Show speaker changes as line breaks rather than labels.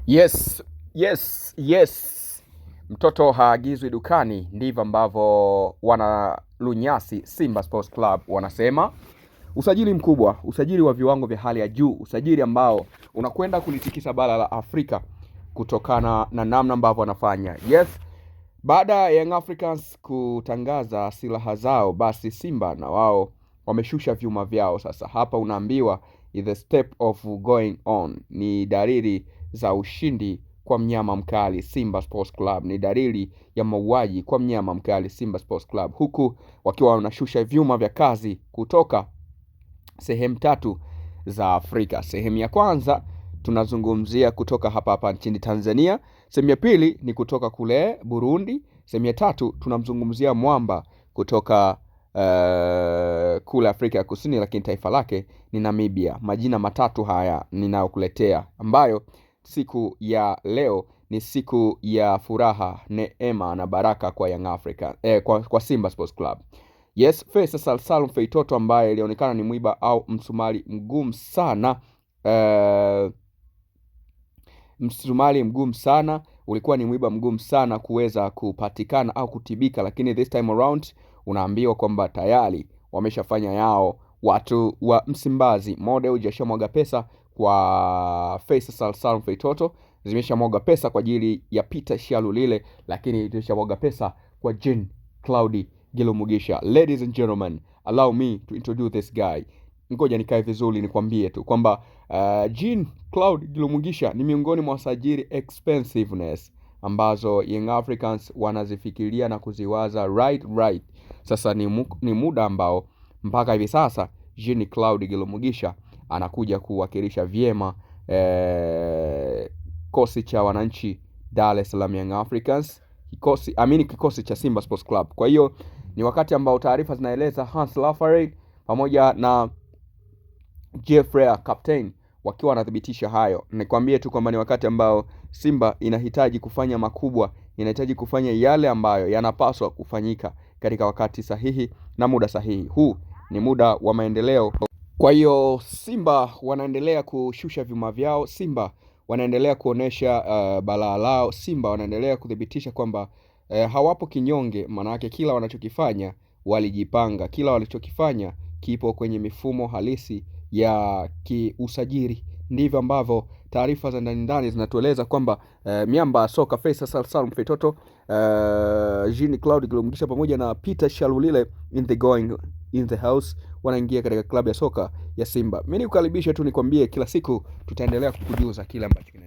Yes, yes, yes. Mtoto haagizwi dukani, ndivyo ambavyo wana lunyasi Simba Sports Club wanasema. Usajili mkubwa, usajili wa viwango vya hali ya juu, usajili ambao unakwenda kulitikisa bara la Afrika kutokana na namna ambavyo wanafanya. Yes, baada ya Young Africans kutangaza silaha zao, basi Simba na wao wameshusha vyuma vyao. Sasa hapa unaambiwa the step of going on, ni dalili za ushindi kwa mnyama mkali Simba Sports Club, ni dalili ya mauaji kwa mnyama mkali Simba Sports Club, huku wakiwa wanashusha vyuma vya kazi kutoka sehemu tatu za Afrika. Sehemu ya kwanza tunazungumzia kutoka hapa hapa nchini Tanzania, sehemu ya pili ni kutoka kule Burundi, sehemu ya tatu tunamzungumzia mwamba kutoka kule Afrika ya Kusini, lakini taifa lake ni Namibia. Majina matatu haya ninayokuletea, ambayo siku ya leo ni siku ya furaha, neema na baraka kwa Young Africa, kwa Simba Sports Club. Yes, Faisal Salum Feitoto ambaye ilionekana ni mwiba au msumari mgumu sana, msumari mgumu sana, ulikuwa ni mwiba mgumu sana kuweza kupatikana au kutibika, lakini this time around unaambiwa kwamba tayari wameshafanya yao watu wa Msimbazi. Mo Dewji ashamwaga pesa kwa Faisal Salum Feitoto, zimeshamwaga pesa kwa ajili ya Peter Shalulile, lakini zimeshamwaga pesa kwa Jean Claude Girumugisha. Ladies and gentlemen, allow me to introduce this guy. Ngoja nikae vizuri nikwambie tu kwamba Jean Claude Girumugisha ni miongoni mwa wasajili expensiveness ambazo Young Africans wanazifikiria na kuziwaza right right. Sasa ni muda ambao mpaka hivi sasa Jean Claude Girumugisha anakuja kuwakilisha vyema kikosi cha wananchi Dar es Salaam Young Africans, kikosi amini, kikosi cha Simba Sports Club. Kwa hiyo ni wakati ambao taarifa zinaeleza Hans Lafferty pamoja na Jeffrey Captain wakiwa wanathibitisha hayo. Nikwambie tu kwamba ni wakati ambao Simba inahitaji kufanya makubwa, inahitaji kufanya yale ambayo yanapaswa kufanyika katika wakati sahihi na muda sahihi. Huu ni muda wa maendeleo. Kwa hiyo Simba wanaendelea kushusha vyuma vyao, Simba wanaendelea kuonesha balaa lao, Simba wanaendelea kuthibitisha kwamba hawapo kinyonge, maanake kila wanachokifanya walijipanga, kila walichokifanya kipo kwenye mifumo halisi ya kiusajili. Ndivyo ambavyo taarifa za ndani ndani zinatueleza kwamba miamba soka Faisal Salum Feitoto, Jean Claude Girumugisha pamoja na Peter Shalulile in the going in the house wanaingia katika klabu ya soka ya Simba. Mimi nikukaribisha tu nikwambie, kila siku tutaendelea kukujuza kile ambacho kinaendelea.